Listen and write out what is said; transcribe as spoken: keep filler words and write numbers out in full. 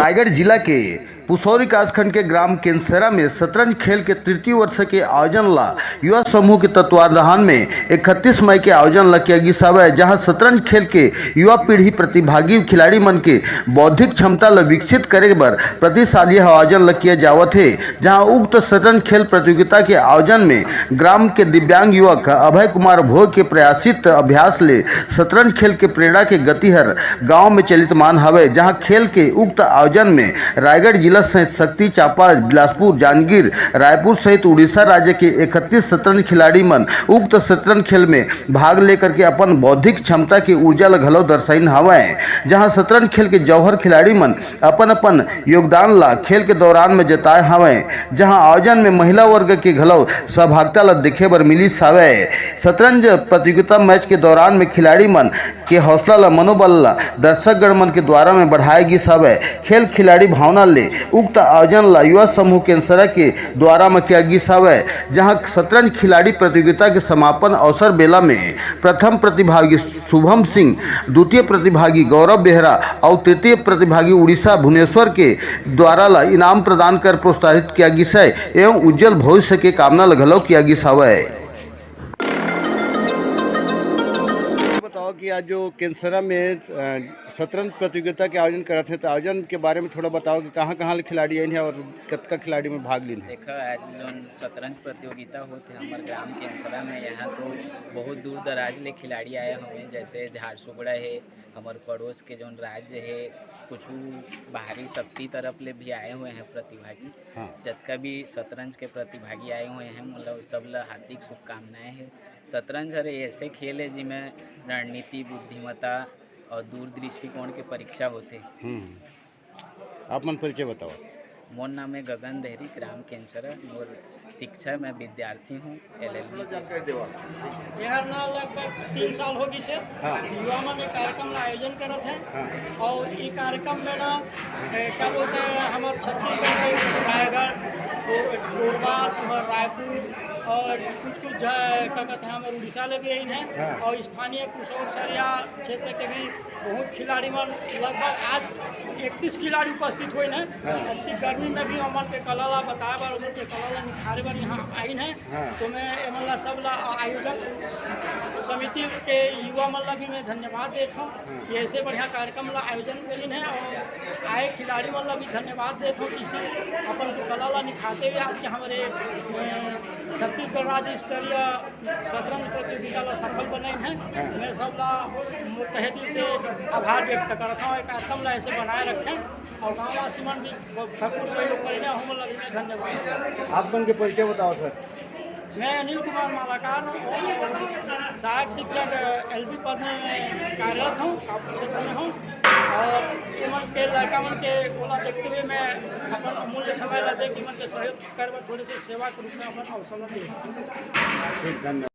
रायगढ़ जिला के पुसौर विकासखंड के ग्राम केंसरा में शतरंज खेल के तृतीय वर्ष के आयोजन ला युवा समूह के तत्वाधान में इकतीस मई के आयोजन ला किया गिस हवय, जहां शतरंज खेल के युवा पीढ़ी प्रतिभागी खिलाड़ी मन के बौद्धिक क्षमता ला विकसित करे बर प्रतिसाल यह आयोजन ला किया जावत हे, जहां उक्त शतरंज खेल प्रतियोगिता के आयोजन में ग्राम के दिव्यांग युवक अभय कुमार भोग के प्रयासित अभ्यास ले शतरंज खेल के प्रेरणा के गति हर गांव में चलित मान हवय, जहां खेल के उक्त आयोजन में रायगढ़ जिला सहित सक्ती, चांपा, बिलासपुर, जांजगीर, रायपुर सहित उड़ीसा राज्य के इकतीस शतरंज खिलाड़ी मन उक्त शतरंज खेल में भाग लेकर के अपन बौद्धिक क्षमता के ऊर्जा ल घलो दर्शाइन हवय, जहां शतरंज खेल के जौहर खिलाड़ी मन अपन अपन योगदान ला खेल के दौरान में जताए हवय, जहां आयोजन में महिला वर्ग के घलो सहभागिता ला देखे बर मिलिस हवय। शतरंज प्रतियोगिता मैच के दौरान में खिलाड़ी मन के हौसला ला, मनोबल ला दर्शकगण मन के द्वारा में बढ़ाए गिस हवय। खेल खिलाड़ी भावना ले उक्त आयोजन ला युवा समूह केंसरा के द्वारा में किया गिस हवय, जहां शतरंज खिलाड़ी प्रतियोगिता के समापन अवसर बेला में प्रथम प्रतिभागी शुभम सिंह, द्वितीय प्रतिभागी गौरव बेहरा अउ तृतीय प्रतिभागी उड़ीसा भुवनेश्वर के द्वारा ला इनाम प्रदान कर प्रोत्साहित किया गिस हे एवं उज्जवल भविष्य के कामना ल घलो किया गिस हवय। बताओ कि आज जो केंसरा में, अ, शतरंज प्रतियोगिता के आयोजन करत हे, तो आयोजन के बारे में थोड़ा बताओ कि कहाँ-कहाँ ले खिलाड़ी आइन हे और कतका खिलाड़ी में भाग लीन हे? देखो, आज जोन शतरंज प्रतियोगिता होत हे हमर ग्राम केंसरा में, यहाँ तो बहुत दूर दराज ले खिलाड़ी आए हुए हैं, जैसे झारसुगुड़ा है, हमर पड़ोस के जोन राज्य है, कुछ बाहरी शक्ति तरफ ले भी आए हुए हैं प्रतिभागी। हाँ। जतका भी शतरंज के प्रतिभागी आए हुए हैं, मतलब सब ला हार्दिक शुभकामनाएं हैं। शतरंज हर ऐसे खेल है जिसमें रणनीति, बुद्धिमत्ता और दूर दृष्टिकोण के परीक्षा होते। हम्म। आप मन परिचय बताओ। मोर नाम है गगन देहरी, ग्राम केंसरा। मोर शिक्षा में विद्यार्थी हूँ, एल एल बी। एहर ना लगभग तीन साल हो गई से। हाँ। युवा मन एक कार्यक्रम का आयोजन करत है। हाँ। और ये कार्यक्रम में ना, ए, क्या बोलते हैं, हमारे छत्तीसगढ़ में रायगढ़, कोरबा, तुम्हारा रायपुर और कुछ कुछ जगह, क्या कहते हैं, हमारे उड़ीसा ले भी आई हैं। हाँ। और स्थानीय कुछ और सरिया क्षेत्र के भी बहुत खिलाड़ी मन, लगभग आज इकतीस खिलाड़ी उपस्थित हुए हैं। हाँ। इतनी गर्मी में भी हमन के कला ला बताए बर, हमन के कला ला निखारे बर यहाँ आइन है। हाँ। तो मैं एमन ला सब ला, आयोजक समिति के युवा मन ला भी मैं धन्यवाद देत हूँ। हाँ। कि ऐसे बढ़िया कार्यक्रम ला आयोजन करिन है और आए खिलाड़ी मन ला भी धन्यवाद देत हूँ कि अपन के कला ला निखारते हुए आज के हमारे, अ, छत्तीसगढ़ राज्य स्तरीय शतरंज प्रतियोगिता ला सफल बनाइन है। हाँ। मैं सब ला तहे दिल से आभार व्यक्त करत हूँ। एक कार्यक्रम ला ऐसे बनाए रखें और गाँववासी मन भी भरपूर सहयोग करें, हम लोग भी धन्यवाद। आप मन के परिचय बताओ सर। मैं अनिल कुमार मालाकार हूँ, सहायक शिक्षक एल पी पद में कार्यरत हूँ, कापुर क्षेत्र में हूँ। और ये मन के लड़का मन के ओला देखते हुए मैं अपन अमूल्य समय ला दे के मन के सहयोग करवा थोड़े से सेवा के रूप में अपन अवसर ला दे। ठीक, धन्यवाद।